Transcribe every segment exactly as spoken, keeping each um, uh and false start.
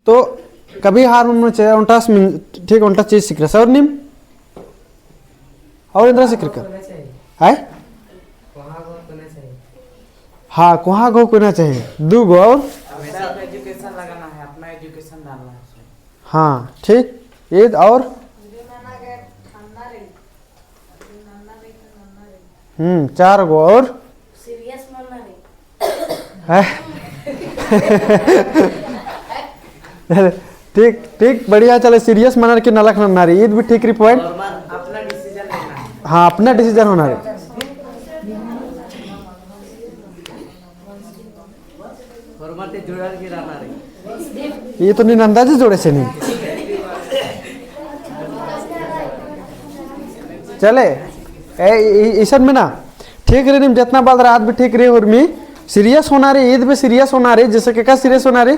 तो कभी हार मत मानो चाहिए, ओन्टा से मिन-, ठीक, ओन्टा चीज सिखरस। और नीम? और एन्दरा सिखरकर? है? हाँ, कोहाँ गो कोना चाहिए। दू गो और? अपना education लगाना है, अपना education डालना है उसमें। हाँ, ठीक। ईद और? हम्म, चार गो और? Serious मन्ना रई। हैं? ठीक, ठीक, बढ़िया, चले, serious मनर की नलख नन्ना रई, ईद भी ठीक रई point। अपना decision लेना है। हाँ, अपना decision होना रई। होरमर ती जुड़ल की रहना रई। ये तो नीन अंदाजे जोड़े से नीन। चले, ए, इ-, इसन में ना, ठीक रई, नीम जितना बाल रात भी ठीक रई, उर्मी serious होना रई, ईद भी serious होना रई, जैसे के का serious होना रई?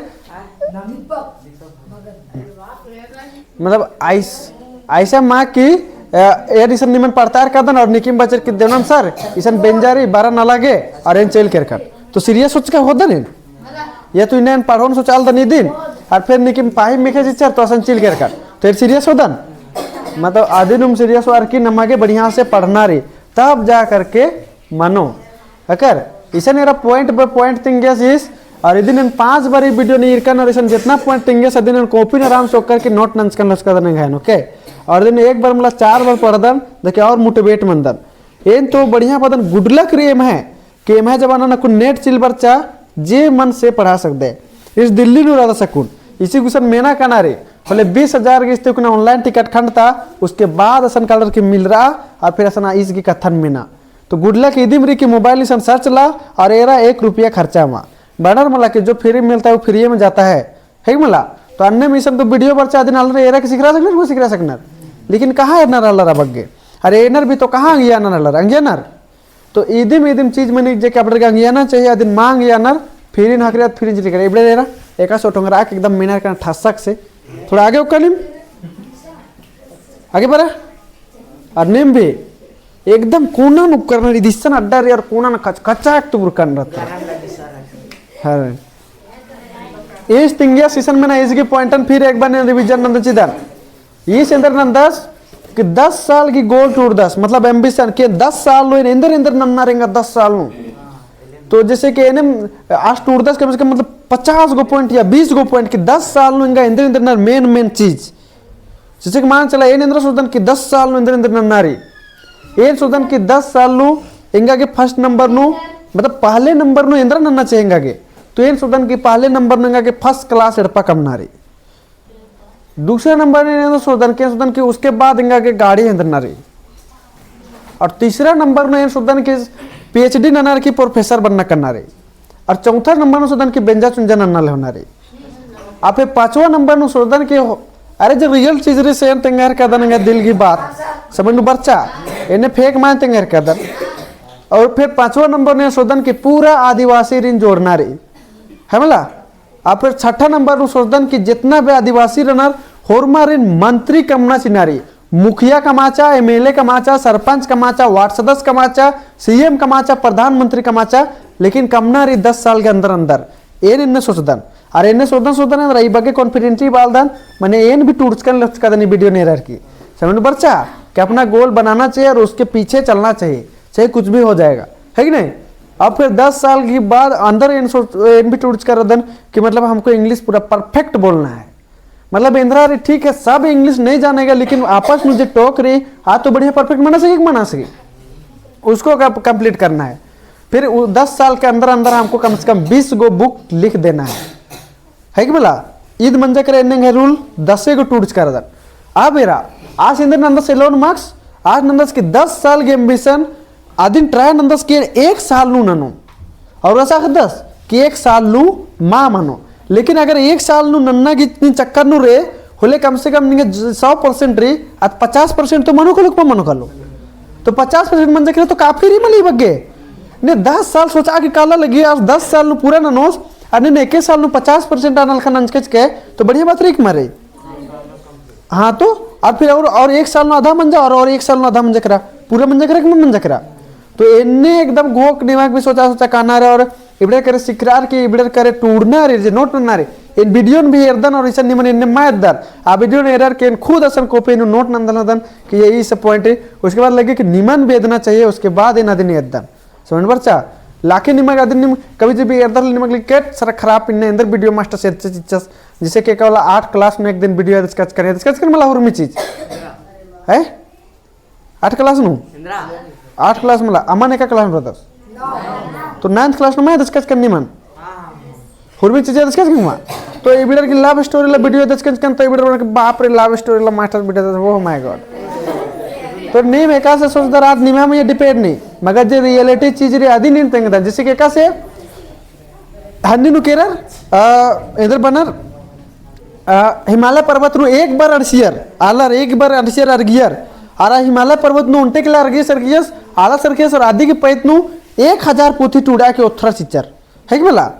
मतलब, आइस-, ऐसा मा कि, अ, एन इसन निमन पढ़तार कादन और निकिम बचर कि देवनन सर, इसन बेंजा रई, बारा नना लगे, और एन चइल केरकन। तो serious होचका होदन एन? या तो इन्ना एन पढ़ोन सोचालदन इदिन, और फिर निकिम पाही मिखे चिच्चर, तो असन चइल केरकन। तो एन serious होदन? मतलब, अदिनुम serious होअर की नमा गे बढ़िया से पढ़ना रई, तब जा करके मनो। अकर, इसन एरा point by point तिंगियस ईस, और इदिन एन पाँच बारी video नू ईरकन, और इसन जितना point तिंगियस, अदिन एन copy नू आराम से ओक्कर की note नंजकन लचकादन एंग्है नू, okay? और इदिन एक बार मला चार बार पढ़दन, देखे और motivate मनदन। एन तो बढ़िया पदन, good luck रई एम्है, कि एम्है जमाना नू अक्कुन net चइल बरचा, जे मन से पढ़ा सकदय। ईस दिल्ली नू रअदस अक्कुन, इसी गुसन मेना काना रई, होले बीस हजार गे इस्ते अक्कुन online ticket खंडता, उसके बाद असन कालर की मिलरआ, और फिर असन ईस गे कत्थन मेना। तो good luck इदिम रई कि mobile इसन search ला और एरा एक रुपया खर्चा मल। बअनर मला कि जो free में मिलता है वो free में जाता है, है कि मला? तो अन्नेम इसन तो video बरचा अदिन आलर एरा कि सिखरा सकनर, वो सिखरा सकनर। लेकिन कहाँ एरनर आलर आ बग्गे? अरे एरनर भी तो कहाँ अंगियानर आलर, अंगियानर? तो इदिम इदिम चीज मनी जे कि अपडर गे अंगियाना चाहिए, अदिन मा अंगियानर, फिरिन हकरे, फिरिन चिली करे। इबड़े एरा, एकासे ओठोंगरा के एकदम मेनर का ठसक से। थोड़ा आगे ओक्का नीम। आगे बरा। और नीम भी एकदम कोना नू करना रई, इसन अड्डा रई और कोना नू कच-, कचाक तुबुर करना रहता। हाँ। ईस तिंगियस इसन मेना ईस गे pointन फिर एक बार ने revision नंदन चिदन। ईस एन्देर नंदस कि दस साल की goal टूड़दस, मतलब ambition कि दस साल नू एन एन्देर एन्देर नन्ना रई एंगा दस साल नू। तो जैसे कि एनेम आस टूड़दस कम से कम मतलब पचास गो point या बीस गो point कि दस साल नू एंगा एन्देर एन्देर नन्ना main main चीज। जैसे कि मान चला, एन एन्देर सोचदन कि दस साल नू एन्देर एन्देर नन्ना रई। एन सोचदन कि दस साल नू एंगा गे first number नू, मतलब पहले number नू एन्देर नन्ना चाहिए एंगा गे। तो एन सोचदन कि पहले number नू एंगा गे first class एड़पा कमना रई। दूसरा number नू एन सोचदन कि, सोचदन कि उसके बाद एंगा गे गाड़ी हेंदरना रई। और तीसरा number नू एन सोचदन कि PhD ननर की professor बनना करना रई। और चौथा number नू सोचदन कि बेंजा चुंजा नन्ना लेवना रई। आ फिर पांचवा number नू सोचदन कि हो-, अरे, जो real चीज रई से एन तेंगहर कादन एंगा दिल की बात, समझ नू बरचा, एन्ने fake मान तेंगहर कादन। और फिर पांचवा number नू सोचदन कि पूरा आदिवासीरिन जोड़ना रई, है मला? आ फिर छठा number नू सोचदन कि जितना भी आदिवासी रअनर, होरमारिन मंत्री कमना चिअना रई। मुखिया कमाचा, MLA कमाचा, सरपंच कमाचा, ward सदस्य कमाचा, CM कमाचा, प्रधानमंत्री कमाचा, लेकिन कमना रई दस साल के अंदर अंदर। एन एन्ने सोचदन। अरे एन्ने सोचदन, सोचदन, अरे ई बग्गे confidently बालदन, मने एन भी टूड़चकन लचकादन ई video नू एरर की। समझ नू बरचा, कि अपना goal बनाना चाहिए और उसके पीछे चलना चाहिए, चाहे कुछ भी हो जाएगा, है कि नहीं? अब फिर दस साल के बाद अंदर एन सोच, एन भी टूड़चका रअदन कि मतलब हमको English पूरा perfect बोलना है। मतलब एन्देर रई, ठीक है, सब English नहीं जानेगा, लेकिन आपस में जो talk रई, आ तो बढ़िया perfect मना सके, मना सके, उसको कब complete करना है। फिर उ-, दस साल के अंदर अंदर हमको कम से कम बीस गो book लिख देना है। है कि मला? ईद मंजा केरा एन्ने एंग्है rule, दसे गो टूड़चका रअदन। अब एरा, आस एन्देर नंदस एलोन marks, आस नंदस कि दस साल गे ambition, अदिन try नंदस कि एक साल नू ननोन। और असा अख़दस कि एक साल नू मा मनो। लेकिन अगर एक साल नू नन्ना गे इतनी चक्कर नू रई, होले कम से कम निंगा ज-, सौ percent रई, अद पचास percent तो मनो कालो कि मा मनो कालो। तो पचास percent मंजा केरा तो काफी रई मला ई बग्गे। ने दस साल सोचा कि काला लगी, आस दस साल नू पूरा ननोस, अने ने एके साल नू पचास percent आना लेखा नंजकचके, तो बढ़िया बात रई कि मा रई? हाँ तो, और फिर और, और एक साल नू आधा मंजा, और, और एक साल नू आधा मंजा केरा, पूरा मंजा केरा कि मा मंजा केरा? तो एन्ने एकदम घोख दिमाग भी सोचा, सोचा काना रई, और इबड़र करे सिखरर की, इबड़र करे टूड़नर, जे note नन्नर। एन video न भी एरदन और इसन निमन एन्ने मा एरदन। आ video न एरर की एन खुद असन copy नू note नन्दन दन कि ये इस point है। उसके बाद लगे कि निमन भी एदना चाहिए, उसके बाद एन अदिन एरदन। समझ बरचा? लाके निमग अदिन निम कभी जब एरदर निमग लिखेट सारा खराब इन्ने एन्देर video master से अच्छे चिच्चस। जैसे कि का बोला आठ class में एक दिन video एदचकन, एदचकन मला हुरमी चीज। है? आठ class नू? आठ class मला, अमन एका class नू रअदस? तो ninth class नू मा एदचकन निमन? हुरमी चीज एदचकन मा? तो इबड़र की love story ला video एदचकन, तो इबड़र के बाप रे love story La master video, oh my God। तो नीम एकासे सोचदर आद निमा मइय्याँ depend नहीं, मगर जे reality चीज रई अदिन नीन तेंगदन, जैसे कि एकासे हन्नी नू केरर, आ, एन्देर बअनर, आ, हिमालय पर्वत नू एक बार अंड़सियर, आलर एक बार अंड़सियर अरगियर, आर हिमालय पर्वत नू ओन्टे किला अरगियस, अरगियस, आलस अरगियस और अदी की पैत नू एक हजार पुथी टूड़ा के ओथरा चिच्चर, है कि मला?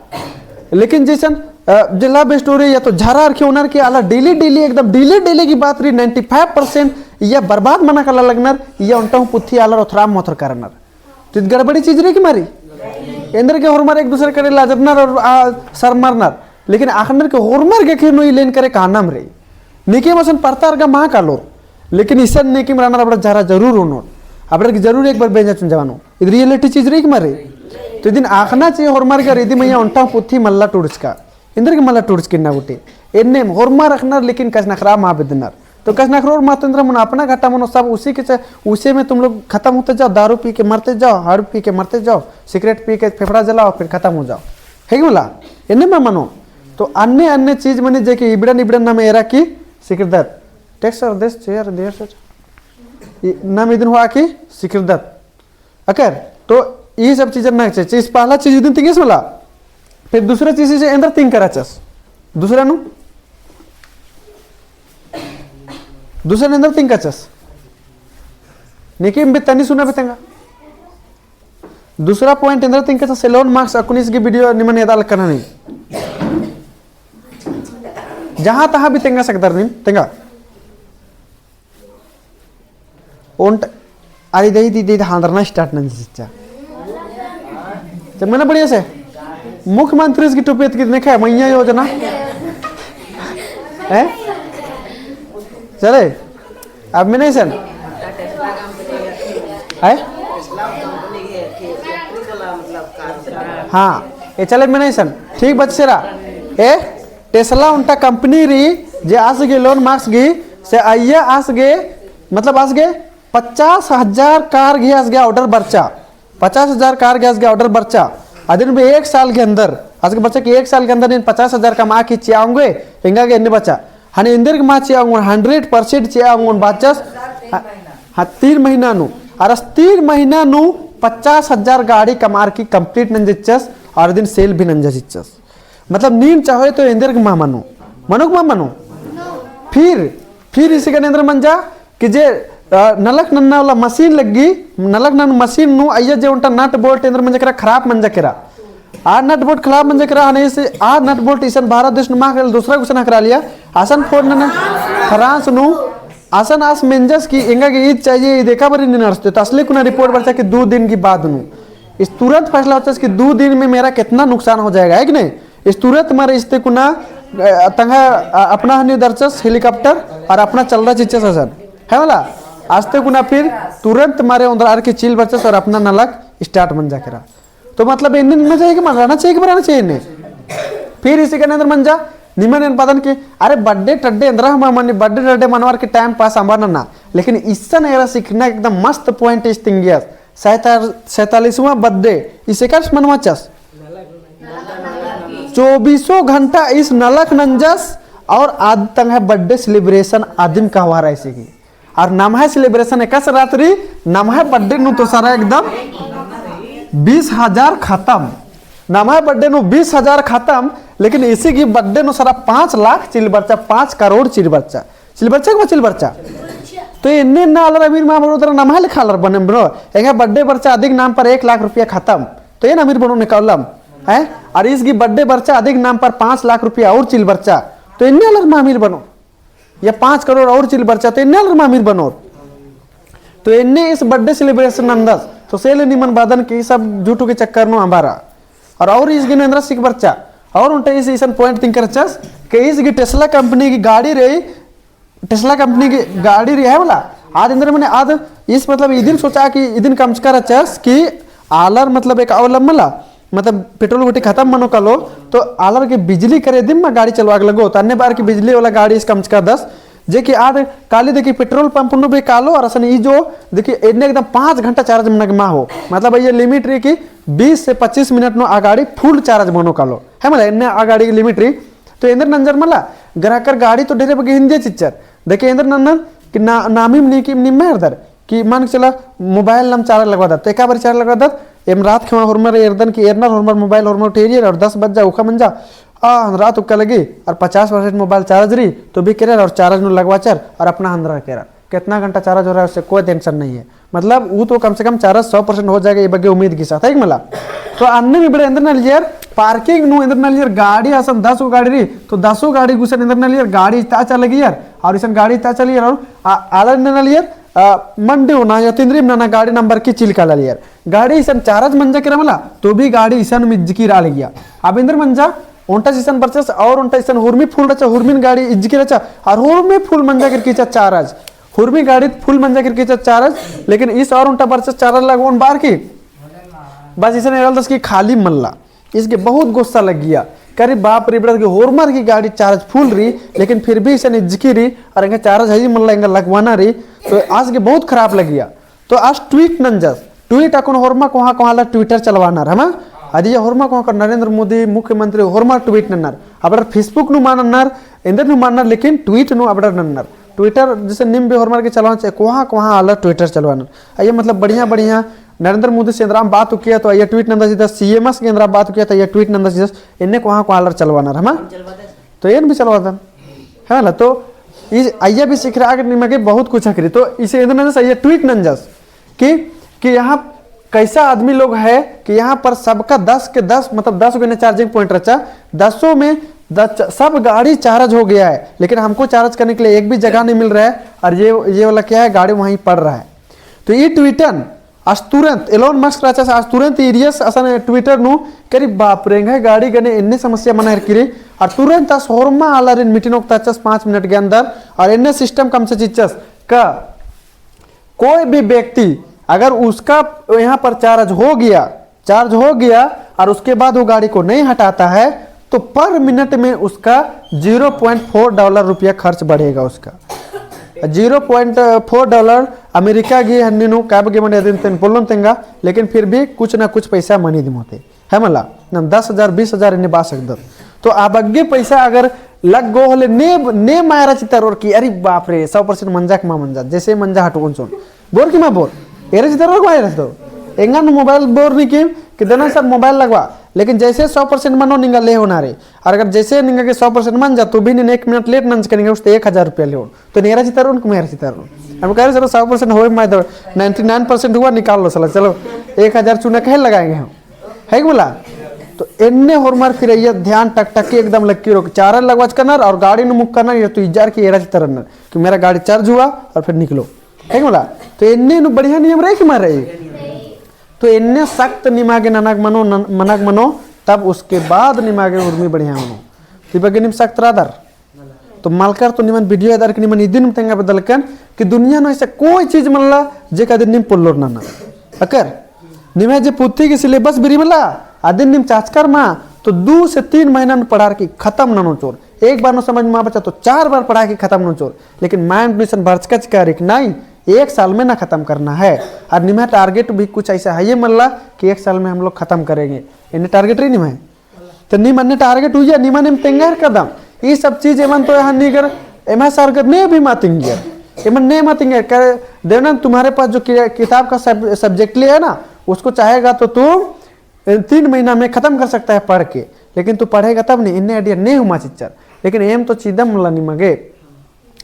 लेकिन जैसन, आ, जे love story या तो झरा अरखी ओनर की आलर daily, daily, एकदम daily, daily की बात रई, ninety five percent या बर्बाद मना काला लगनर, या ओन्टा हूँ पुथी आलर ओथरा मोथर करनर। तो ईद गड़बड़ी चीज रई कि मा रई? एन्देर के होरमर एक दूसरे करे लाजरनर और, आ, सरमरनर। लेकिन अख़नर के होरमर गे ख़ेर नू ई लेन करे कानम रई। नीकिम असन परता अरगा मा कालोर। लेकिन इसन नीकिम रअनर अबड़ा झरा जरूर ओनोर। अबड़ा के जरूर एक बार बेंजा चुंजावानो। ईद reality चीज रई कि मा रई? तो इदिन अख़ना चाहिए होरमर गे, इदी मइय्याँ ओन्टा पुथी मल्ला टूड़चका। एन्देर के मला टूड़चकी इन्ना गूटी। एन्ने होरमर अख़नर लेकिन कछनखरआ मा बेद्दनर। तो कछनखरोर मा तो एन्देर मनो अपना घाटा मनो सब उसी के च-, उसी में तुम लोग खतम होते जाओ, दारू पी के मरते जाओ, हड़ पी के मरते जाओ, सिगरेट पी के फेफड़ा जलाओ, फिर खतम हो जाओ। है कि मला? एन्ने मा मनो। तो अन्ने अन्ने चीज मने जे कि इबड़न इबड़न नाम एरा की सिकरदत। Take sir, this chair, there sir। ई नाम इदिन होआ की सिकरदत। अकर, तो ई सब चीजन ना चाहिए। चीज पहला चीज इदिन तिंगिस मला। फिर दूसरा चीज इसे एन्देर तिंग कराचस। दूसरा नू? दूसरा नू एन्देर तिंग कराचस। नीकिम भी तनी सुना भी तेंगा। दूसरा point एन्देर तिंग कराचस, Elon Musk अक्कुन इसकी video निमन एदा लक्कन हनी। जहाँ तहाँ भी तेंगा सकदर नीम, तेंगा। ओन्ट, अरे दे, दे, दे, हांदरना start नंजस चिच्चा। जब मैंने बढ़िया से, मुख्यमंत्री की टोपी कितने खाए, मइय्याँ योजना। हैं? चले, अब मैंने सन। हैं? हाँ, ये चले मैंने सन। ठीक बच्चेरा। ए, Tesla ओन्टा company रई, जे आस गे Elon Musk गे, से अइय्या आस गे, मतलब आस गे पचास हजार car गे आस गे order बरचा। पचास हजार car गे आस गे order बरचा। अदिन भी एक साल के अंदर, आस गे बरचा कि एक साल के अंदर नीन पचास हजार कमआ की चिआ ओंगे, एंगा गे एन्ने बरचा। हने एन्देर गे मा चिआ ओंगोन, hundred percent चिआ ओंगोन बाचस। हाँ, हाँ, तीन महीना नू। अर आस तीन महीना नू पचास हजार गाड़ी कमअर की complete नंजस चिच्चस, अर अदिन sale भी नंजस चिच्चस। मतलब नीन चाहो तो एन्देर गे मा मनो। मनो कि मा मनो? फिर, फिर इसी गने एन्देर मंजा कि जे, अ, नलख नन्ना वाला machine लग्गी, नलख नन्ना machine नू अइय्या जे ओन्टा nut bolt एन्देर मंजा केरा, खराब मंजा केरा। आ nut bolt खराब मंजा केरा, हने इसे आ nut bolt इसन भारत देश नू मा केरा, दूसरा गुसन हकरालिया, असन फोड़ नना, France नू, असन आस मेंजस कि एंगा गे ईद चाहिए, ईद एका बारी नीन अंड़सते, तो असले कुना report बरचा कि दो दिन की बाद नू। इस तुरंत फैसला होचस कि दो दिन में मेरा कितना नुकसान हो जाएगा, है कि नहीं? इस तुरंत मारे इस्ते कुना, अ, तंग्है, अ, अपना हनी दरचस helicopter और अपना चलरा चिच्चस असन। है वाला? आस्ते कुना फिर तुरंत मारे ओन्द्रअर की चिल बरचस और अपना नलख start मंजा केरा। तो मतलब एन्ने नना चाहिए कि मल रहना चाहिए कि मल रहना चाहिए एन्ने? फिर इसी गने एन्देर मंजा, निमन एन बअदन कि, अरे birthday टड्डे एन्द्रा हूँ मा मनी, birthday टड्डे मनवार की time pass अम्बा नना। लेकिन इसन एरा सिखना एकदम मस्त point इस तिंगियस। सैंतालीसवाँ birthday, इसे एकासे मनवाचस? चौबीसों घंटा इस नलख नंजस और आद तंग्है birthday celebration आदिम कहवार ऐसे की। और नम्है celebration एकासे रात रई, नम्है birthday नू तो सारा एकदम बीस हजार खतम। नम्है birthday नू बीस हजार खतम, लेकिन इसी की birthday नू सारा पाँच लाख चिल बरचा, पाँच करोड़ चिल बरचा। चिल बरचा कि मा चिल बरचा? तो एन्ने एन्ने आलर अमीर मा बनो दरा नम्है लेखा आलर बने बनो। एंग्है birthday बरचा अदिक नाम पर एक लाख रुपया खतम। तो एन अमीर बनो निकालम। हैं? और इसकी birthday बरचा अदिक नाम पर पाँच लाख रुपया और चिल बरचा। तो एन्ने आलर मा अमीर बनो। या पाँच करोड़ और चिल बरचा तो एन्ने आलर मा अमीर बनोर। तो एन्ने इस birthday celebration नंदस। तो सेले निमन बअदन कि ई सब झूठो के चक्कर नू अम्बा रआ। और, और ईस गे नू एन्दरा सीख बरचा, और ओन्टा ईस इसन point तिंकर रहचस, कि ईस गे Tesla company की गाड़ी रई, Tesla company की गाड़ी रई है मला, आद एन्दर मने आद ईस मतलब इदिन सोचा कि इदिन कमचका रहचस कि आलर मतलब एक अवलम मला, मतलब petrol गुट्ठी खतम मनो कालो, तो आलर के बिजली करे दिम मा गाड़ी चलवा के लगो, तो अन्ने बार की बिजली वाला गाड़ी ईस कमचका दस, जे कि आद काली देखी petrol pump नू भी कालो, और असन ई जो देखी एन्ने एकदम पाँच घंटा charge मना के मा हो, मतलब ये limit रई कि बीस से पच्चीस minute नू आ गाड़ी full charge मनो कालो, है मला, एन्ने आ गाड़ी की limit रई। तो एन्दर नंजर मला, ग्राहकर गाड़ी तो ढेरे बग्गे हिन्दिया चिच्चर। देखी एन्दर नन्नर कि ना, नामिम नीकिम निम्मा एरदर कि मान के चला mobile नम charge लगवादत। तो एका बारी charge लगवादत, एम रात खेमा होरमर एरदन कि एरनर होरमर mobile होरमर ठेरियर और दस बज्जा उखा मंजा, आ, रात उक्का लगी और पचास percent mobile charge रई, तो भी केरर और charge नू लगवाचर और अपना हंदरा केरर। कितना घंटा charge हो रहा है, उससे कोई tension नहीं है। मतलब, वो तो कम से कम charge सौ percent हो जाएगा, ये बग्गे उम्मीद की साथ, है कि मला? तो अन्ने में बड़े एन्दर नलियर, parking नू एन्दर नलियर, गाड़ी असन दस गो गाड़ी रई, तो दसों गाड़ी गुसन एन्दर नलियर, गाड़ी इत्ता चल लगियर, और इसन गाड़ी इत्ता चलियर, और आ-, आलर एन्दर नलियर, आ, मंडी ओना या तिंद्रिम नना गाड़ी number की चिलका ललियर। गाड़ी इसन charge मंजा केरा मला, तो भी गाड़ी इसन इज्जकी रआ लगिया। अब एन्दर मंजा, ओन्टा इसन बरचस और ओन्टा इसन हुरमी full रहचा, हुरमिन गाड़ी इज्जकी रहचा, और हुरमी full मंजा केरकी रहचा charge। हुरमी गाड़ी full मंजा केरकी रहचा charge, लेकिन ईस और ओन्टा बरचस charge लगवाओन बार की। बस इसन एरालदस कि खाली मल्ला। ईस गे बहुत गुस्सा लगिया। करी बाप रे, इबड़ा की होरमर की गाड़ी charge full रई, लेकिन फिर भी इसन इज्जकी रई, और एंगा charge हई मल्ला, एंगा लगवाना रई, तो आस गे बहुत खराब लगिया। तो आस tweet नंजस, tweet अक्कुन होरमा कोहाँ कोहाँ ला Twitter चलवानर, हमा? अदिया होरमा कोहाँ का नरेंद्र मोदी मुख्यमंत्री होरमा tweet नन्नर। अबड़र Facebook नू मा नन्नर, एन्देर नू मा नन्नर, लेकिन tweet नू अबड़र नन्नर। Twitter जैसे निम भी होरमर के चलवाना चाहिए, कोहाँ कोहाँ आलर Twitter चलवानर। अइया मतलब बढ़िया बढ़िया नरेंद्र मोदी से एन्दरा बात उकिया तो अइया tweet नंदा चिदस, CM से एन्दरा बात उकिया तो अइया tweet नंदा चिदस, एन्ने कोहाँ कोहाँ आलर चलवानर, हमा? तो एन भी चलवादन। है ना? तो इस अइया भी सिखरआ गे निमा गे बहुत कुछ हकरी। तो इसे एन्दर नंजस अइया tweet नंजस कि, कि यहाँ कैसा आदमी लोग है कि यहाँ पर सबका दस के दस, मतलब दस गो एन्ने charging point रहचा, दसों में दस, सब गाड़ी charge हो गया है, लेकिन हमको charge करने के लिए एक भी जगह नहीं मिल रहा है, और ये, ये वाला क्या है, गाड़ी वहीं पड़ रहा है। तो ई tweet न आस तुरंत, Elon Musk रहचा, आस तुरंत ई रियस असन Twitter नू करी, बाप रे, एंग्है गाड़ी गने एन्ने समस्या मना हेरकी रई, और तुरंत आस होरमा आलारिन meeting ओक्ताचस पाँच minute के अंदर, और एन्ने system कमचस चिच्चस का कोई भी व्यक्ति अगर उसका यहाँ पर charge हो गया, charge हो गया और उसके बाद वो गाड़ी को नहीं हटाता है, तो per minute में उसका zero point four dollar रुपया खर्च बढ़ेगा उसका। Zero point four dollar America गे हन्नी नू काब गे मने दिन तेन बोलन तेंगा, लेकिन फिर भी कुछ ना कुछ पैसा मनी दिम होते। है मला, नम दस हजार, बीस हजार एन्ने बआ सकदत। तो आ बग्गे पैसा अगर लग्गो होले ने, ने मा एरा चितरओर कि, अरे बाप रे, सौ percent मंजा कि मा मंजा, जैसे मंजा हटओन चोन। बोर कि मा बोर? एरा चितरओर कि मा एरा चितरओर? एंगन mobile बोर नी किम, कि देना सर mobile लगवा। लेकिन जैसे सौ percent मनो निंगा ले होना रे। और अगर जैसे निंगा गे सौ percent मंजा, तो भी नीन एक minute late नंजकन निंगा उसते एक हजार रुपया लेओन। तो एरा चितरओन कि मा एरा चितरओन? हम कह रहे सर सौ percent होए मा दो, ninety nine percent हुआ, निकाल लो साला, चलो एक हजार चूना कहे लगाएंगे हम। है कि मला? तो एन्ने होरमर फिर अइया ध्यान टकटकी एकदम लग्गी रओ, charge लगवाचकनर और गाड़ी नू मुक्कनर, ये तो इज्जर की एरा चितरनर कि मेरा गाड़ी charge हुआ और फिर निकलो। है कि मला? तो एन्ने नू बढ़िया नियम रई कि मा रई? तो एन्ने सख्त निमा गे नना गे मनो, नन-, मना गे मनो, तब उसके बाद निमा गे उर्मी बढ़िया मनो। तो ई बग्गे नीम सख्त रअदर। तो मलकर तो निमन video एदर के निमन इदिन तेंगा बेद्दलकन कि दुनिया नू ऐसा कोई चीज मल्ला जे का दिन नीम पोल्लोर नना। अकर निम्है जे पुथी के syllabus बिरी मला, अदिन नीम चाचकर मा, तो दू से तीन महीना नू पढ़ार की खतम ननो चोर। एक बार नू समझ मा बचा तो चार बार पढ़ा की खतम ननो चोर। लेकिन mind नू इसन बरचका चिका रई कि नहीं, एक साल में ना खतम करना है। और निम्है target भी कुछ ऐसा है ये मल्ला कि एक साल में हम लोग खतम करेंगे। एन्ने target रई निम्है। तो नीम अन्ने target उइया, निमन एम तेंगा हेरकदम। ई सब चीज एमन तो यहाँ निगर, एम्है सरगर ने भी मा तिंगियर। एमन ने मा तिंगियर, कह देना तुम्हारे पास जो कि-, किताब का सब-, subject लिया है ना, उसको चाहेगा तो तुम, ए, तीन महीना में खत्म कर सकता है पढ़ के, लेकिन तू पढ़ेगा तब नहीं, एन्ने idea ने हुमा चिच्चर। लेकिन एम तो चिदम मला निमा गे।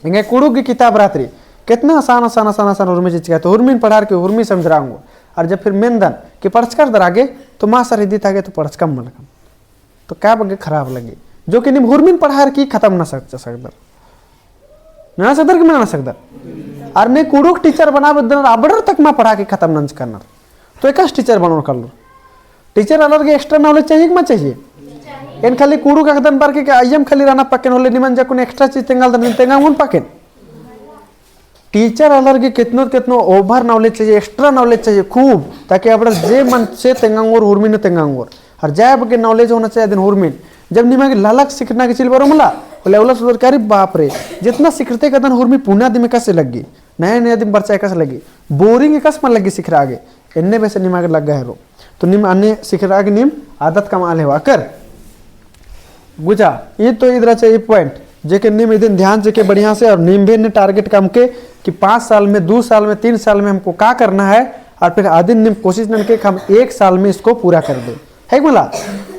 एंग्है कुँड़ुख़ गे किताब रहत रई, केतना आसान, आसान, आसान, आसान उर्मी चिच्चका, तो उर्मिन पढ़ार की उर्मी समझरआ ओंगो। और जब फिर मेन्दन कि पढ़चकर दरा गे, तो मास्टर इदी ता गे तो पढ़चकम मलकम। तो का बग्गे खराब लगी, जो कि नीम हुरमिन पढ़ार की खतम ना सक-, सकदर। ना सकदर कि मना सकदर? अर ने कुँड़ुख़ teacher बना बदनर, अबड़र तक मा पढ़ा के खतम नंजकनर। तो एकासे teacher बनोर कालोर। Teacher आलर गे extra knowledge चाहिए कि मल चाहिए? एन खाली कुँड़ुख़ अख़दन बअर की अइय्यम खाली रअना पक्केन होले निमन जकुन extra चीज तेंगालदन तेंगा ओन पक्केन। Teacher आलर गे केतनो केतनो over knowledge चाहिए, extra knowledge चाहिए खूब, ताकि अबड़ा जे मन से तेंगांगोर हुरमिन तेंगांगोर। और जाय बग्गे knowledge होना चाहिए अदिन हुरमिन। जब निमा गे ललख सिखना गे चिल बरो मला, होले उल्ला सोचर कि अरे बाप रे, जेतना सिखरते कदन हुरमी पुना दिम एकासे लग्गी, नया नया दिम बरचा एकासे लग्गी, boring एकासे मल लग्गी सिखरआ गे, एन्ने बेसे निमा गे लग्गा हेरो। तो नीम अन्ने सिखरआ गे नीम आदत कमआ लेवा कर। गुचा, ई तो इदरा चाहिए point, जेके नीम इदिन ध्यान चिके बढ़िया से और नीम भी इन्ने target कमके कि पाँच साल में, दो साल में, तीन साल में हमको क्या करना है, और फिर अदिन नीम कोशिश ननके कि हम एक साल में इसको पूरा कर दे। है कि मला?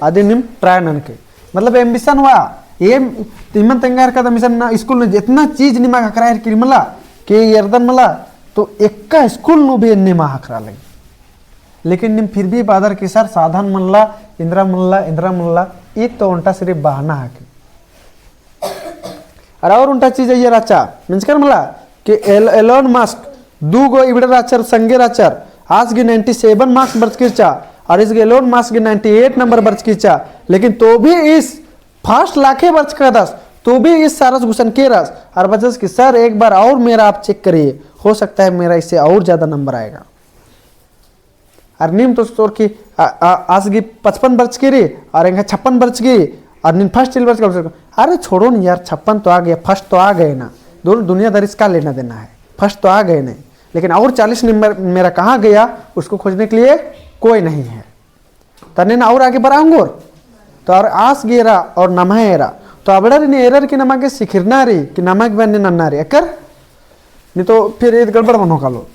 अदिन नीम try ननके। मतलब ambition हुआ, ये तिमन तेंगार का ambition ना, school में जितना चीज निमा ख़क्खरा है कि मला, कि एरदन मला, तो एक्का school नू भी इन्ने मा ख़क्खरा लगी। लेकिन नीम फिर भी बअदर कि सर साधन मल्ला, इन्द्रा मल्ला, इन्द्रा मल्ला, ई तो ओन्टा सिर्फ बहाना है कि। और, और ओन्टा चीज अइय्या रहचा, मेंजकर मला कि एल-, एलोन मस्क दू गो इबड़े रहचर, संगे रहचर, आस गे ninety seven marks बरचकी रहचा, और इस गे एलोन मस्क गे ninety eight number बरचकी रहचा, लेकिन तो भी इस first लाखे बरचका रअदस, तो भी इस सारस गुसन के रअस, और बचस कि सर एक बार और मेरा आप check करिए, हो सकता है मेरा इससे और ज्यादा number आएगा। अर नीम तो सोचोर कि आ, आ, आस गे पचपन बरचकी रई, अर एंगा छप्पन बरचकी रई, अर नीन first चिल बरचका। अरे छोड़ो न यार, छप्पन तो आ गया, first तो आ गए ना, दोनों दुनियादारी से का लेना देना है, first तो आ गए नहीं, लेकिन और चालीस नंबर मेरा कहाँ गया, उसको खोजने के लिए कोई नहीं है। तन्ने ना और आगे बरआ ओंगोर, तो और आस गे एरा और नम्है एरा, तो अबड़ारिन एरर कि नमा गे सिखिरना रई, कि नमा गे बन्ने नन्ना रई, अकर? नहीं तो फिर ईद गड़बड़ मनो कालो।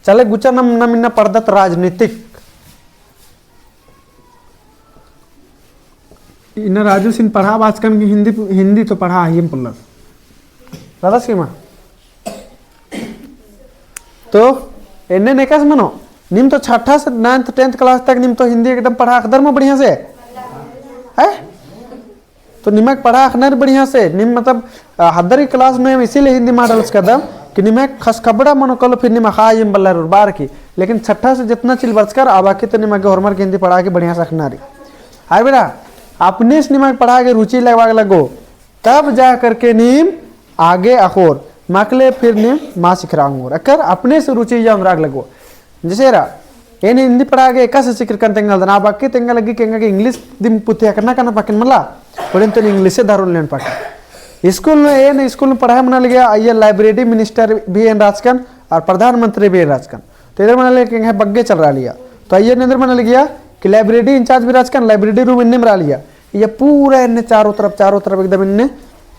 चले गुचा नम, नम इन्ना पढ़दत राजनीतिक। इन्ना राजू सिन पढ़ा बाचकन कि हिंदी, हिंदी तो पढ़ा ही हम पुल्लस। रअदस कि मा? तो एन्ने नेकस मनो, नीम तो छठा से ninth, tenth class तक नीम तो हिंदी एकदम पढ़ा अख़दर मल बढ़िया से। है? तो निमक पढ़ा अख़नर बढ़िया से, नीम मतलब, अ, हदर की class में इसीलिए हिंदी मा डालचकदम कि निमक खस खबड़ा मनो कलो, फिर निमक हाँ इम बल्लर बार की। लेकिन छठा से जितना चिल बरचकर, आ बाकी तो निमक गे होरमर गे हिंदी पढ़ा के बढ़िया से अख़ना रई। अरे बेटा, अपने से निमक पढ़ा के रुचि लगवा के लगो, तब जा करके नीम आगे अख़ोर, मकले फिर नीम मा सिखरआ ओंगोर। अकर अपने से रुचि या ओन्द्रा के लगो। जैसे एरा, एन हिंदी पढ़ा गे एकासे सिखरकन तेंगालदन, आ बाकी तेंगा लग्गी कि एंगा गे English दिम पुथी अख़ना कना पकिन मला, ओड़ेन तो English से धरुन लेन पकिन। School में, एन school में पढ़ाई मना लगिया, अइय्या library minister भी एन रहचकन और प्रधानमंत्री भी एन रहचकन। तो एन्देर मना लगिया कि एंग्है बग्गे चल रआ लगिया। तो अइय्या एन्देर मना लगिया कि library incharge भी रहचकन, library room एन्नेम रआ लगिया। अइय्या पूरा एन्ने चारों तरफ, चारों तरफ एकदम एन्ने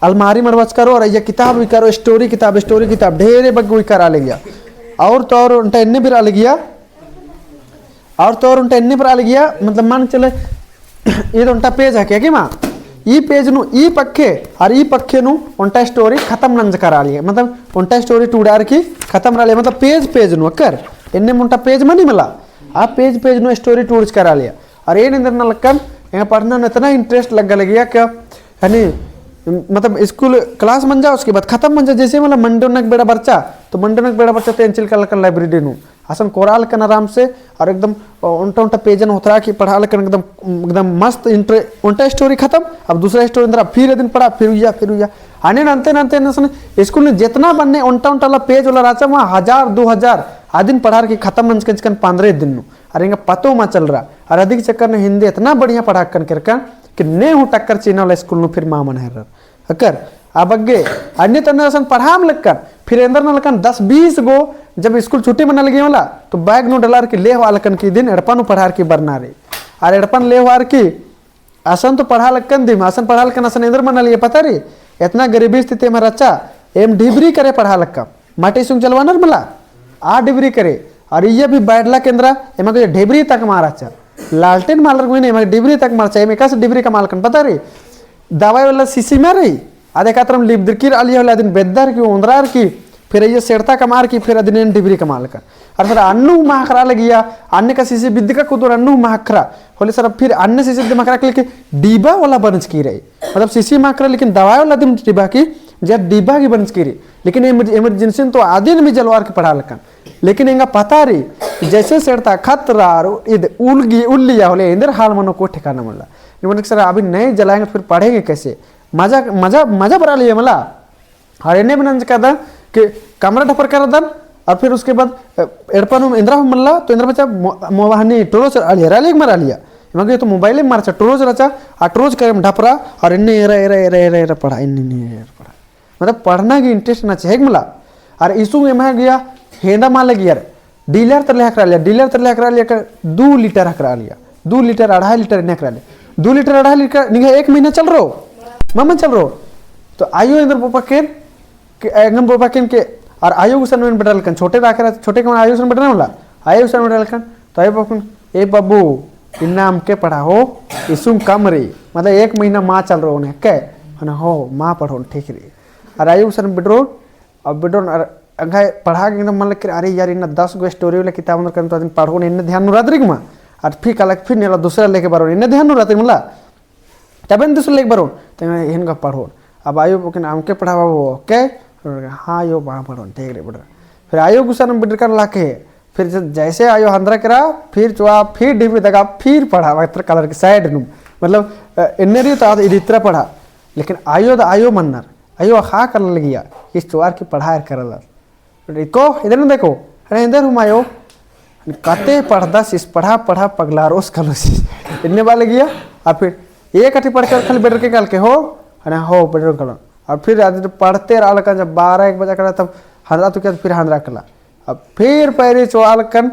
अलमारी मड़बचका रओ और अइय्या किताब उइका रओ, story किताब, story किताब, ढेरे बग्गे उइका रआ लगिया। और तो और ओन्टा एन्ने भी रआ लगिया, और तो और ओन्टा एन्ने भी रआ लगिया, मतलब मान चले, ईद ओन्टा page है क्या कि मा? ई page नू, ई पक्खे, और ई पक्खे नू ओन्टा story खतम नंजका रआ लगिया, मतलब ओन्टा story टूड़ार की खतम रआ लगिया, मतलब page, page नू अकर, एन्ने ओन्टा page मनी मला, आ page, page नू story टूड़चका रआ लगिया। और एन एन्देर नलकन, एंगा पढ़ना नू इतना interest लग्गा लगिया कि, यानी, मतलब, school class मंजा, उसके बाद खतम मंजा, जैसे, मतलब, Monday ओन्नक बेड़ा बरचा, तो Monday ओन्नक बेड़ा बरचा, तो एन चिलका लकन library नू। असन कोरा लकन आराम से, और एकदम, अ, ओन्टा, ओन्टा page न होथरा की पढ़ा लकन एकदम, एकदम मस्त इंटर-, ओन्टा story खतम, अब दूसरा story एन्देर, फिर अदिन पढ़ा, फिर उइया, फिर उइया। अन्ने नन्ते, नन्ते, नन्ते school नू जितना बन्ने ओन्टा, ओन्टा ला page वाला रहचा, वहाँ हजार, दो हजार, अदिन पढ़ार की खतम नंजकन चिकन पन्द्रह दिन नू। अरे एंगा पतो मा चलरा। अरे अदिक चक्कर नू हिंदी इतना बढ़िया पढ़ाकन केरकन कि ने हूँ टक्कर चिअना वाला school नू फिर मा मन हेरर। अकर, आ बग्गे, अन्ने तन्ने असन पढ़ाम लक्कन, फिर एन्देर नलकन दस बीस गो, जब school छुट्टी मना लगी मला, तो bag नू डलार की ले होआ लक्कन कि दिन एड़पा नू पढ़ार की बरना रई। अरे एड़पन ले होआर की, असन तो पढ़ा लक्कन दिम, असन पढ़ा लक्कन असन एन्देर मना लगिया पता रई, इतना गरीबी स्थिति में रहचा, एम ढिबरी करे पढ़ा लक्कन। माटी सुंग जलवानर मला, आ ढिबरी करे, और इय्या भी बैडला केंद्रा, एमा के ढिबरी तक मारा चा। लालटेन मालर कोई नहीं, एमा ढिबरी तक मारा चा, एम एकासे ढिबरी कमालकन पता रई। दवाई वाला शीशी मा रई, आदे कातरम लिबदर की आलिया वाला दिन बेद्दर की ओन्द्रार की, फिर इय्या सेड़ता कमार की, फिर अदिन एन ढिबरी कमालकन। और सर अन्नु महकरा लगिया, अन्ने का शीशी बिद्दका कुदुर अन्नु महकरा। होले सर फिर अन्ने शीशी दे महकरा के लेके डिब्बा वाला बनचकी रई। मतलब शीशी महकरा लेकिन दवाई वाला दिम डिब्बा की, जे डिब्बा की बनचकी रई। लेकिन emer-, emergency तो आदिन भी जलवार के पढ़ा लक्कन। लेकिन एंगा पता रई, जैसे सेड़ता खतरा और इद उलगी, उल्लिया होले, एन्देर हाल मनो कोई ठिकाना मल्ला। निमन सर, अभी नहीं जलाएंगे तो फिर पढ़ेंगे कैसे? मजा, मजा, मजा बरआ लगिया मला। और एन्ने भी नंजकादन कि कमरा ढपर करदन, और फिर उसके बाद, अ, एड़पा नू एन्दरा हूँ मल्ला, तो एन्दरा बचा मो-, मोबाइल हनी टोरो चला लिया, रआ लिया कि मल रआ लिया। एमा गे तो मोबाइल में मरचा, टोरो चला चा, आ टोरो करे में ढपरा, और एन्ने era, era, era, era, era पढ़ा, एन्ने, एन्ने एरा पढ़ा। मतलब पढ़ना की interest ना चाहे मला। और इसु एमा गया हेंदा मल लगिया, डीलर तरले हकरा लिया, डीलर तरले हकरा लिया का दू लीटर हकरा लिया, दू लीटर, अढ़ाई लीटर एन्ने हकरा लिया। दू लीटर, अढ़ाई लीटर निंग्है एक महीना चल रओ, मल, मल चल रओ। तो आयो एन्देर पोपा केन के, एंगन पोपा केन के, और आयो गुसन में बेडरलकन, छोटे राखे रहा, छोटे के मन आयो गुसन बेडरना होला, आयो गुसन बेडरलकन, तो आयो पोपा केन, "ए बाबू, इन्ना अमके पढ़ा हो, इसुम कम रई, मतलब एक महीना मल चल रओ ने, के?" हने, "हो, मल पढ़ोन, ठीक रई।" और आयो गुसन बेडरोन, अब बेडोन अर-, अंग्है पढ़ा के एकदम मन लग के, "अरे यार, इन्ना दस गो story वाला किताब अंदर कन तो अदिन पढ़ोन, एन्ने ध्यान नू रअदरिक मा।" अर फिर कालक फिर नेला दूसरा लेके बरोन, एन्ने ध्यान नू रअदरिक मला। तबेन दूसरा लेके बरोन, तो एन्ने का पढ़ोन। अब आयो पोपा केन अमके पढ़ा बाबू, के? हाँ यो, मल पढ़ोन, ठीक रई बेडरा। फिर आयो गुसन बेडरकर लाके, फिर ज-, जैसे आयो हंदरा केरा, फिर चोआ, फिर ढिबी दगा, फिर पढ़ा, मतलब colour की side नू। मतलब, अ, एन्ने रई तो आद इदित्रा पढ़ा। लेकिन आयो द आयो मन्नर। आयो अख़ा कला लगिया, इस चोअर की पढ़ा एर करलर। देखो, इधर न देखो, अरे इधर हूँ आयो, कते पढ़दस इस पढ़ा, पढ़ा पगलारोस कलोसिस। इन्ने बआ लगिया, और फिर एक अठी पढ़ के खाली बेडरके काल के हो, अरे हो, बेडरके काल। और फिर आद पढ़ते रआ लगन, जब बारह एक बजा कला, तब हंदरा तो किया, तो फिर हंदरा कला। अब फिर पैरी चोआ लगन,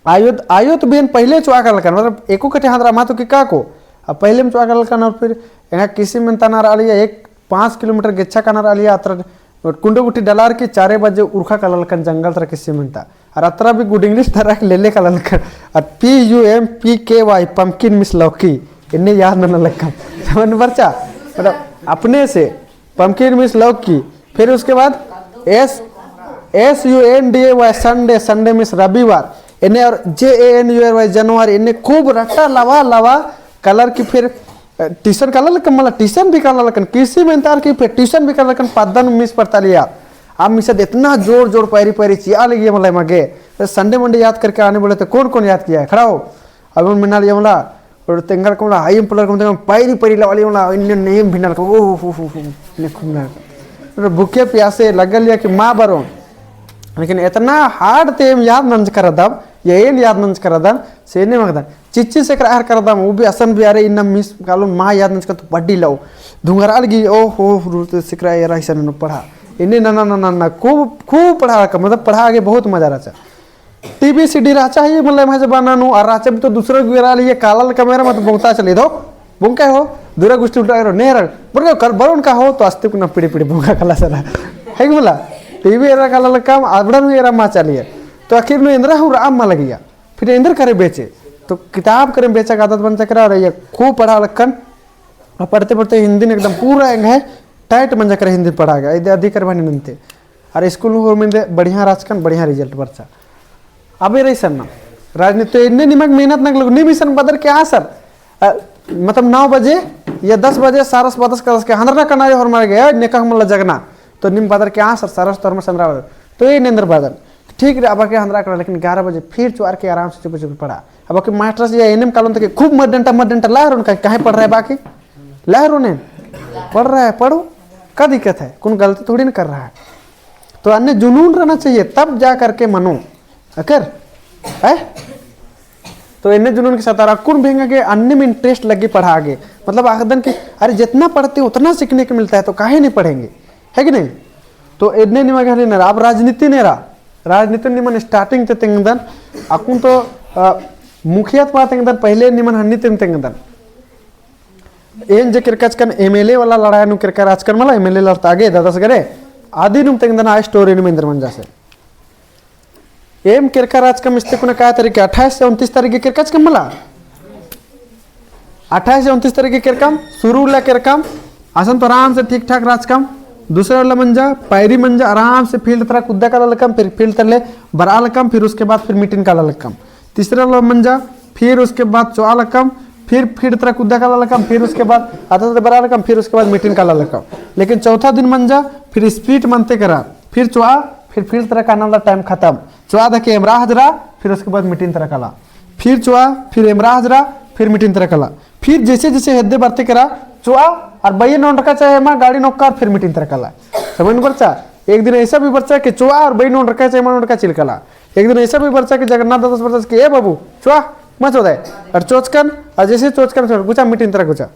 आयो त, आयो त बियन पहिले चोआ कलकन, मतलब एको कटे हंदरा मा तो कि काको। अब पहिले में चोआ कलकन और फिर एंगा किसिम मेन्ता ना रआ लिया, एक पाँच किलोमीटर गेच्छा काना रआ लिया, अतरा कुंडो गुट्ठी डलार की चारे बजे उरखा कललकन जंगल तरा किसिम मेन्ता। और अतरा भी good English तरा लेले कललकन। और P U M P K Y, pumpkin means लौकी, एन्ने याद नना लक्कन। समझ बरचा? मतलब अपने से pumpkin means लौकी। फिर उसके बाद S, S U N D A Y, Sunday, Sunday means रविवार। एन्ने और J A N U A R Y, January। एन्ने खूब रट्टा लवा लवा कलर की फिर, अ, tuition कललकन, मतलब tuition भी कललकन, किसिम मेन्ता की फिर tuition भी कललकन, पद्दा नू miss पड़ता लिया। अब मिसद इतना जोर जोर पैरी पैरी चिआ लगिया मला एमा गे। Sunday Monday याद करके आने बोले तो कौन कौन याद किया है? खड़ा हो। अब उन मेना लिया मला, और तेंगल कमला, हाई एम्पलर कमला, पैरी पैरी लवा लिया मला, इन्ने नेम भिन्नल का, ओह, हो, हो, हो, ने खूब ना। और भूखे प्यासे लगल या कि मा बरोन। लेकिन इतना hard ते एम याद नंजकर रअदम, या एन याद नंजकर रअदम, से ने मगदन। चिच्ची से करार करदम, वो भी असन भी, अरे इन्ना miss कालोन मा याद नंजकर तो पढ़ी लओ। धुंगरा लगी, ओह, हो, हो, तो सिकरा एरा इसन नू पढ़ा। इन्ने ना, ना, ना, ना, ना, खूब, खूब पढ़ा का, मतलब पढ़ा के बहुत मजा रहचा। T V C D रहचा है, मतलब, एम्है जमाना नू, और रहचा भी तो दूसरा गुरा लिए काला लकम एरा, मतलब, बोंगता चले दो, बोंगका हो, दूरा गुस्ती उल्टा करो, नेहरा, बोले, कर, बरोन का हो, तो अस्तिक ना पीढ़ी, पीढ़ी बोंगा कला सरा। है कि बोला? T V एरा काला लकम, अबड़ा नू एरा मा चलिए। तो आखिर नू एन्दरा हूँ राम मा लगिया। फिर एन्दर करे बेचे। तो किताब करे बेचा का आदत बन चकरा, और ये खूब पढ़ा लक्कन, और पढ़ते, पढ़ते हिंदी ने एकदम पूरा एंग्है tight मंजा करे हिंदी पढ़ा गया, इदे अधिक कर बनी नन्ते। अरे स्कूल में होर में दे बढ़िया राजकन, बढ़िया result बरचा। अबे रही सर ना, राजनीति तो इन्ने निमक मेहनत नक लगो, निम इसन बदर के आ सर। अ, मतलब नौ बजे या दस बजे सारस बदस करस के हंदरना कना होर मारे गया, नेका हमला जगना। तो निम बदर के आ सर, सारस तो हरमर संद्रा बदर। तो ये नेंदर बदर। ठीक रे, अब के हंदरा करा, लेकिन ग्यारह बजे फिर चुआर के आराम से चुप चुप पढ़ा। अब के मास्टर से या एनेम कालोन तक खूब मत डंटा, मत डंटा ला रोन का, काहे पढ़ रहा है बाकी? ला रोने, पढ़ रहा है, पढ़ो, क्या दिक्कत है? कौन गलती थोड़ी ना कर रहा है। तो अन्य जुनून रहना चाहिए, तब जा करके मनो। अकर? है? तो इन्ने जुनून के साथ अरा कुन भेंगा के अन्ने में interest लगी पढ़ा आगे। मतलब आखदन कि अरे जितना पढ़ते उतना सीखने को मिलता है तो काहे नहीं पढ़ेंगे? है कि नहीं? तो इन्ने निमा के हनी ना, अब राजनीति ने रहा। राजनीति निमन starting ते तेंगदन। अकुन तो, अ, मुखिया तो बात तेंगदन, पहले निमन हन्नी ते तेंगदन। एन जे केरका रहचकन M L A वाला लड़ाई नू केरका रहचकन मला, M L A लड़ता आगे ददस गरे, आदि नुम तेंगदन आ story नुम एन्दर मंजा से। एम केरका रहचकम इस्ते कुना का तारीख के, अट्ठाईस से उनतीस तारीख के केरका रहचकम मला। अट्ठाईस से उनतीस तारीख के केरकम, शुरू ला केरकम, असन तो आराम से ठीक ठाक रहचकम। दूसरा वाला मंजा, पैरी मंजा, आराम से field तरा कुद्दा काला लकम, फिर field तरले बरआ लकम, फिर उसके बाद फिर meeting काला लकम। तीसरा वाला मंजा, फिर उसके बाद चोआ लकम, फिर field तरा कुद्दा काला लकम, फिर उसके बाद अता तरा बरआ लकम, फिर उसके बाद meeting काला लकम। लेकिन चौथा दिन मंजा, फिर speech मनते करा, फिर चोआ, फिर field तरा काना वाला time खतम। चोआ दके एमरा हजरा, फिर उसके बाद meeting तरा कला। फिर चोआ, फिर एमरा हजरा, फिर meeting तरा कला। फिर जैसे जैसे हेद्दे बरते केरा, चोआ, और बइयन ओंडरका चाहे एमा गाड़ी नू ओक्का, फिर meeting तरा कला। समझ में बरचा? एक दिन ऐसा भी बरचा कि चोआ और बइयन ओंडरका चाहे एमा ओंडरका चिल कला। एक दिन ऐसा भी बरचा कि जगन्नाथ दादस बरचा कि, "ए बाबू, चोआ, मा चोदय।" और चोचकन, और जैसे चोचकन, फिर गुचा meeting तरा गुचा।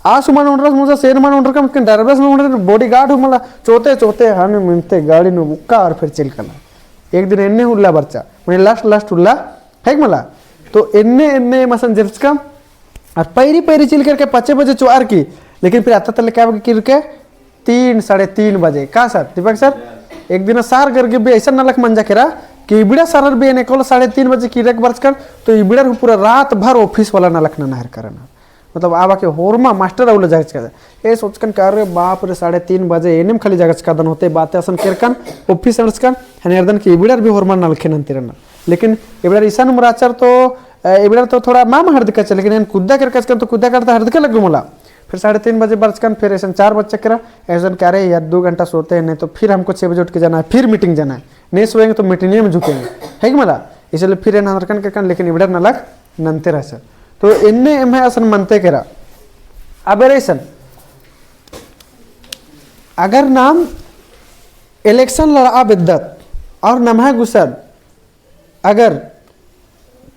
आस हूँ मल ओंडरस मुझे, सेन मल ओंडरकम, लेकिन डरबस मल ओंडरकम, bodyguard हूँ मला, चोते चोते हन मिनते गाड़ी नू ओक्का और फिर चिल कला। एक दिन एन्ने उल्ला बरचा, मने last last उल्ला, है कि मला? तो एन्ने एन्ने मसन जेरचकम, और पैरी पैरी चिल करके पाँचे बजे चोअर की, लेकिन फिर आता तले क्या बगे किरके? तीन, साढ़े तीन बजे। का sir, दीपक sir? एक दिन sir गर गे भी ऐसा नलख मंजा केरा कि इबड़ा sir भी एन्ने कल साढ़े तीन बजे किरक बरचकन, तो इबड़र हूँ पूरा रात भर office वाला नलख ननहर करना। मतलब, आबा के होरमा मास्टर अउला जागचका। ए सोचकन का, "अरे बाप रे, साढ़े तीन बजे एन्नेम खाली जागचकादन होते, बाते असन केरकन, office अंड़सकन, हने एरदन कि इबड़र भी होरमा नलखे नन्तिरना।" लेकिन इबड़र इसन मुराचर तो, अ, इबड़र तो थोड़ा माम हरदकच, लेकिन एन कुद्दा केरकचकन तो कुद्दा करता हरदका लग्गो मला। फिर साढ़े तीन बजे बरचकन, फिर ऐसन चार बजे चक्करा, ऐसन कि, "अरे यार, दो घंटा सोते हैं, नहीं तो फिर हमको छः बजे उठ के जाना है, फिर meeting जाना है, नहीं सोएंगे तो meeting में झुकेंगे," है कि मला? इसलिए फिर एन हरकन केरकन, लेकिन इबड़र नलख नन्ते रहचा। तो एन्ने एम्है असन मनते केरा। अब एरे असन, अगर नाम election लड़आ बेद्दत और नम्है गुसन अगर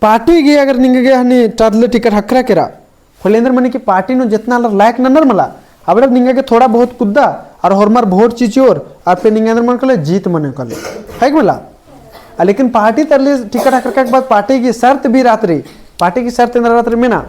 party गे अगर निंगा गे हनी टदले ticket हकरा केरा, होले एन्देर मनी कि party नू जेतना आलर लायक ननर मला, अबड़र निंगा गे थोड़ा बहुत कुद्दा और होरमर vote चिच्योर, और फिर निंगा एन्देर मनो काले जीत मनो काले। है कि मला? आ, लेकिन party तरले ticket हकरका के बाद party की शर्त भी रहत रई, party की शर्त एन्देर रहत रई मेना,